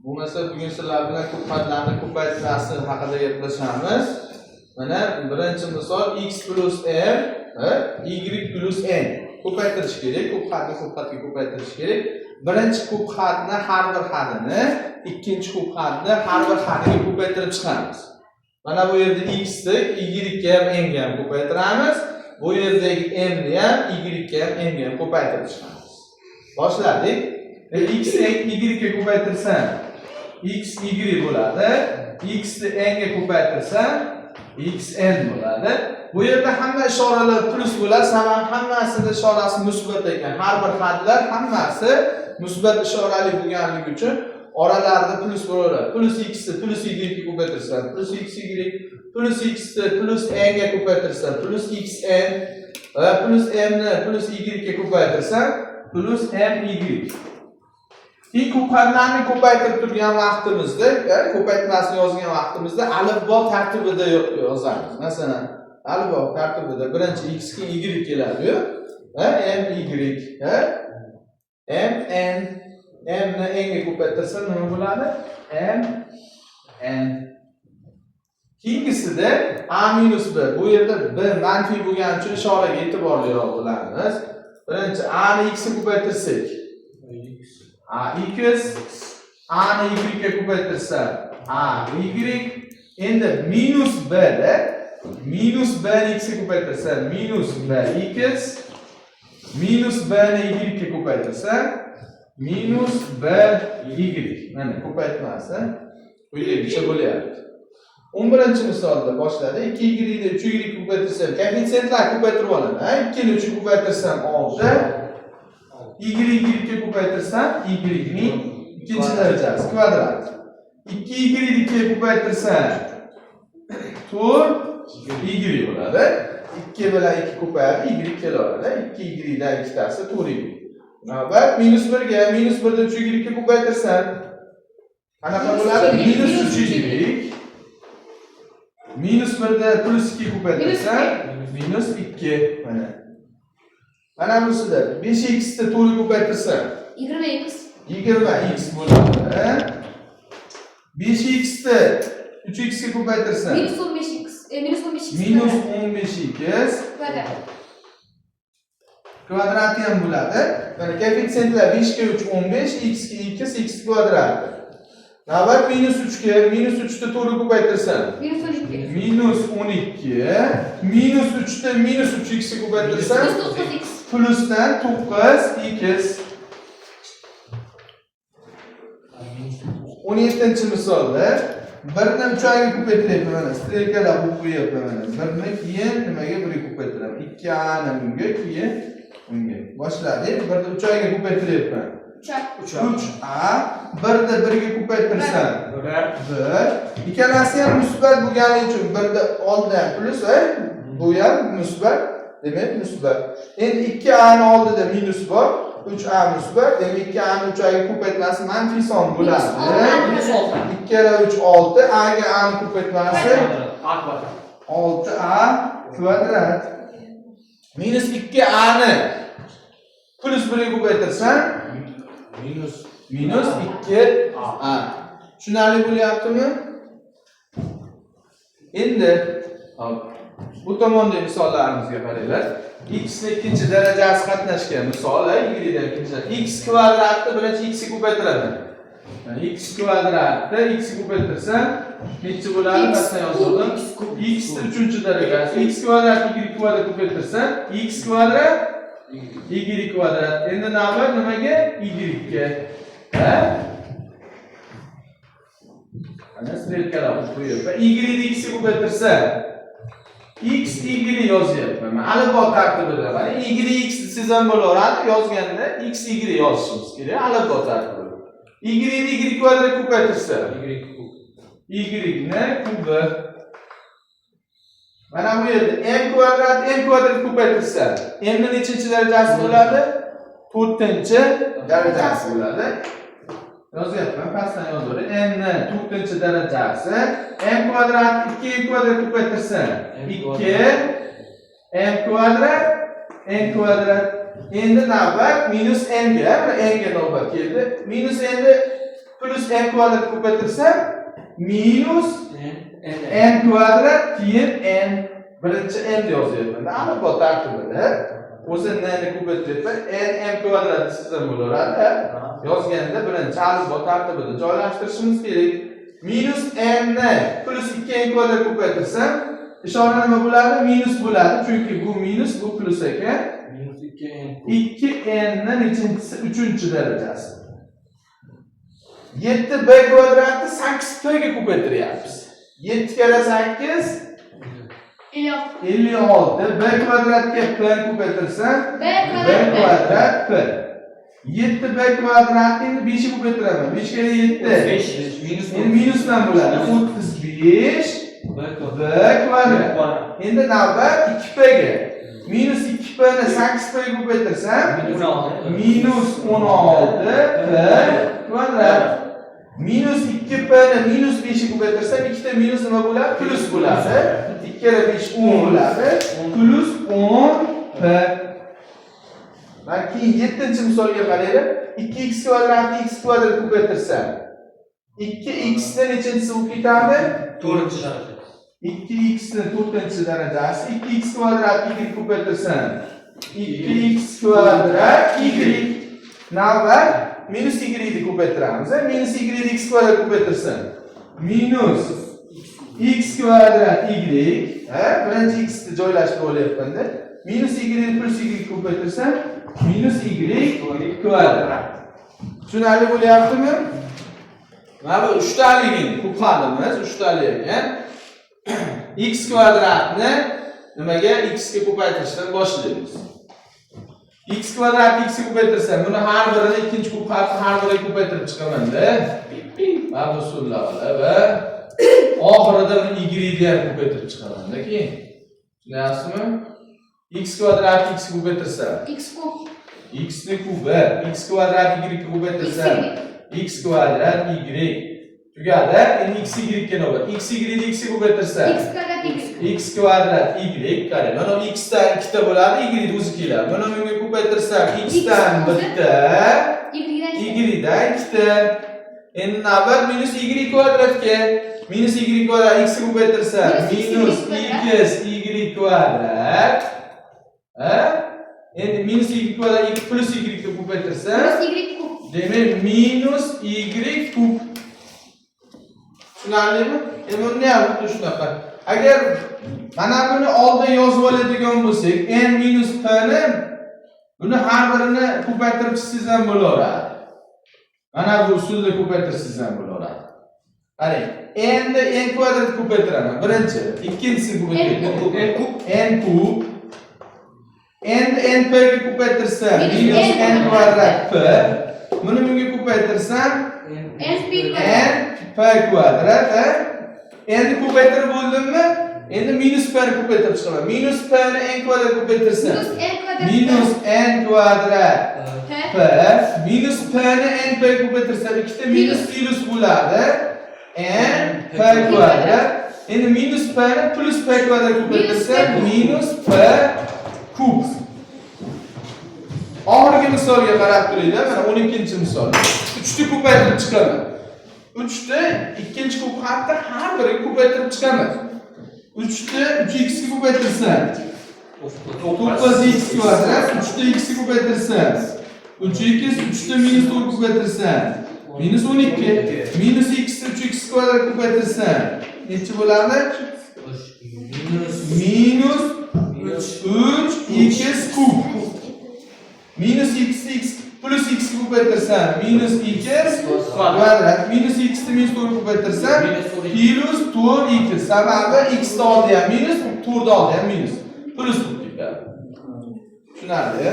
Bo'lmasa, bugun sizlar bilan ko'pxatlarni ko'paytirmasi haqida gaplashamiz. Mana birinchi misol: x plus m, y plus n. Ko'paytirish kerak, ko'p xatni ko'p xatga ko'paytirish kerak. Birinchi ko'p xatni har bir xatini ikkinchi ko'p xatni har bir xatiga ko'paytirib chiqamiz. Mana bu yerda x ni y ga ham, m ga ham ko'paytiramiz. Bu yerdagi m ni ham y ga ham, m ga ham ko'paytirib chiqamiz. Boshladik. X ni y ga ko'paytirsam, x y bo'ladi. X ni n ga ko'paytirsam, xn bo'ladi. Bu yerda hamma ishoralar plyus bo'ladi, sababi hammasini ishorasi musbat ekan. Har bir xatlar hammasi musbat ishorali bo'lganligi uchun oralarida plyus bo'laveradi. Plyus x ni plyus y ga ko'paytirsam, plyus x y, plyus x ni plyus n ga ko'paytirsam, plyus xn va plyus m ni plyus y ga ko'paytirsam, plyus m y. Keyin ko'pxatlarni ko'paytirib turgan vaqtimizda, ko'paytmasini yozgan vaqtimizda alifbo tartibida yozamiz. Masalan, alifbo tartibida birinchi x, keyin y keladi-yu. M y, m n, m ni n ga ko'paytirsam nima bo'ladi? M n. Keyingisida a minus b. Bu yerda b manfiy bo'lgani uchun ishoraga e'tiborliroq bo'lamiz. Birinchi a ni x ga ko'paytirsak, a x, a ni y ga ko'paytirsa, a y. Endi minus b da, minus b ni x ga ko'paytirsa, minus b x, minus b ni y ga ko'paytirsa, minus b y. Mana ko'paytmasi quyidagicha bo'lyapti. 11-misolda boshladi. 2 y ni 3 y ko'paytirsam, koeffitsiyentlar ko'paytirib olaman. 2 ni 3 ko'paytirsam, 6. Y y ga ko'paytirsam, y ning ikkinchi darajasi kvadrat. 2 y 2 ga ko'paytirsam, 4 y bo'ladi. 2 bilan 2 ko'payadi, y kelaveradi. 2 y dan ikkitasi 4 y. Navbat minus 1 ga, minus 1 da 3 y ga ko'paytirsam qanaqa bo'ladi? Minus 3 y. Minus 1 da plyus 2 ko'paytirsam, minus 2. Mana. Mana busida 5x ni 4 ko'paytirsam, 20 x. 20x bo'ladi. 5x ni 3x ga ko'paytirsam, Minus 15 x. Minus 15 x. Minus 15x Kvadrat. Kvadrati ham bo'ladi. Mana koeffitsiyentlar: 5 ga 3 15, x ga x, x kvadrati. Navbat minus 3 ga, minus 3 ni 4 ko'paytirsam, Minus 12. Minus 12, minus 3 ni minus 3x ga ko'paytirsam, Minus 9 x. Plyusdan 9 x. 17-misolda birni uchaga ko'paytiryapman, mana strelkalar qo'yib qo'yyapman, mana birni keyin nimaga birga ko'paytiraman, ikki ani bunga, keyin bunga. Boshladik. Birni uchaga ko'paytiryapman. 3. Uch a. Birni birga ko'paytirsam, Bir. Bir. Ikkalasi ham musbat bo'lgani uchun birni oldida ham plyus, bu ham musbat, demak, musbat. Endi ikki ani oldida minus bor, uch a musbat, demak, ikki ani uch aga ko'paytmasi manfiy son bo'ladi. Minus olti. Ikki kara uch olti, a ga ani ko'paytmasi A kvadrat. Olti a kvadrat. Minus ikki ani plyus birga ko'paytirsam, Minus. Minus ikki a. Tushunarli bo'lyaptimi? Endi hop, bu tomondagi misollarimizga qaranglar. X ni ikkinchi darajasi qatnashgan misol, y dan ikkinchi, x kvadratni birinchi x ga ko'paytiraman. X kvadratni x ga ko'paytirsam nechi bo'ladi? X Pastdan yozdim. X ni uchinchi darajasi. X kvadrat y kvadrat ko'paytirsam, x kvadrat y kvadrat. Endi navbat nimaga? Y ga. Ha? Mana strelkalar qo'yib qo'yyapman. Y ni x ga ko'paytirsam, x y yozyapman. Man alifbo tartibida. Mana y x desangiz ham bo'laveradi, yozganda x y yozishimiz kerak alifbo tartibida. Y ni y kvadrat ko'paytirsa, Y kub. Y ni kubi. Mana bu yerda m kvadrat m kvadrat ko'paytirsa, m ni nechinchi darajasi bo'ladi? To'rtinchi darajasi bo'ladi. Yozyapman, pastdan yozaver. M ni to'rtinchi darajasi, m kvadrat 2 m kvadrat ko'paytirsa, M 2 m kvadrat m kvadrat. Endi navbat minus m ga, mana m ga navbat keldi. Minus n ni Plus m kvadrat ko'paytirsam minus N. N. n kvadrat, keyin n. Birinchi n yozyapman. Alifbo tartibida. O'zi n ni ko'paytiryapman. N m kvadrat desangiz ham bo'laveradi. Yozganda birinchi alifbo tartibida joylashtirishimiz kerak. Minus n ni plus 2 n kvadrat ko'paytirsam, ishora nima bo'ladi? Minus bo'ladi, chunki bu minus, bu plus ekan. Minus 2 N. 2 n ni nechinchisi? Uchinchi darajasi. 7 b kvadratni 8 p ga ko'paytiryapmiz. 7 karra 8 56. 56. B kvadratga p ko'paytirsam B b kvadrat. Kvadrat p. 7 b kvadratni endi 5 ga ko'paytiraman. 5 karra 7. 5. Minus. Endi minusdan bo'ladi. 35 B b kvadrat. Endi navbat 2 p ga. Minus 2 p ni 8 p ga ko'paytirsam Minus 16. Minus 16 p kvadrat. Minus 2 p ni minus 5 ga ko'paytirsam, ikkita minus nima bo'ladi? Plus bo'ladi. 2 karra 5 10 bo'ladi. Plus 10 p. Va keyin 7 misolga qaraylik. 2x kvadratni x kvadrat ko'paytirsam, 2x ni nechinchisi bo'lib ketadi? To'rtinchi daraja. 2x ni to'rtinchi darajasi. 2x kvadrat y ko'paytirsam 2x kvadrat y. Navbat minus y ni ko'paytiramiz. Minus y ni x kvadrat ko'paytirsam minus x kvadrat y. Ha, birinchi x ni joylashtirib olyapmanda. Minus y plus y ko'paytirsam minus y kvadrat. Tushunarli bo'lyaptimi? Mana bu uchtaligini ko'pxalimiz uchtali ekan. X kvadratni nimaga? X ga ko'paytirishdan boshlaymiz. X kvadrat x ga ko'paytirsam, buni har birini, ikkinchi ko'p harfi har biriga ko'paytirib chiqamanda. Mana bu usullar va oxirida buni y ni ham ko'paytirib chiqamanda keyin. Tushunyapsizmi? X kvadrat x ga ko'paytirsam X kub. X ni kubi. X kvadrat y ga ko'paytirsam x kvadrat y. Tugadi. Endi x y ga navbat. X y ni x ga ko'paytirsam X kvadrat Y. X kvadrat y. Qarang, mana bu x dan ikkita bo'ladi, y ni o'zi keladi. Buni bunga ko'paytirsam x dan bitta, Y dan y dan ikkita. Endi navbat minus y kvadratga. Minus y kvadrat x ga ko'paytirsam Minus minus y x y kvadrat. Ha, endi minus y kvadrat x plus y ga ko'paytirsam Minus Y kub. Demak, minus y kub. Tushunarlimi? Endi buni ham xuddi shunaqa. Agar mana buni oldin yozib oladigan bo'lsak, n minus p ni, buni har birini ko'paytirib chiqsangiz ham bo'laveradi. Mana bu usulda ko'paytirsangiz ham bo'laveradi. Qarang, endi n kvadrat ko'paytiraman. Birinchi, ikkinchisini ko'paytiraman. N kub. N kub. Endi n p ga ko'paytirsam Minus minus n n kvadrat p. Buni bunga ko'paytirsam N p kvadrat. N p kvadrat, ha? Endi ko'paytirib bo'ldimmi? Endi minus p ni ko'paytirib chiqaman. Minus p ni n kvadrat ko'paytirsam Minus N kvadrat. Minus n kvadrat P. p. Minus p ni n p ko'paytirsam, ikkita minus plus bo'ladi. N p kvadrat. Endi minus p ni plus p kvadrat ko'paytirsam minus p kub. Oxirgi misolga qarab turinglar, mana 12 misol. 3 ni ko'paytirib chiqaman. 3 ni ikkinchi ko'p xatda har biriga ko'paytirib chiqaman. 3 ni 3x ga ko'paytirsam 9x kvadrat, 3 ni x ga ko'paytirsam 3x, 3 ni minus 4 ko'paytirsam minus 12, minus x 3x kvadrat ko'paytirsam necha bo'ladi? Minus. Minus 3x kub. Minus x x plus x ko'paytirsam minus x kvadrat, minus x ni minus 4 ko'paytirsam Minus 4x. Plus 4x. Sababi x ni oldi ham minus, 4 ni oldi ham minus. Plus bo'lib ketadi. Tushunarli?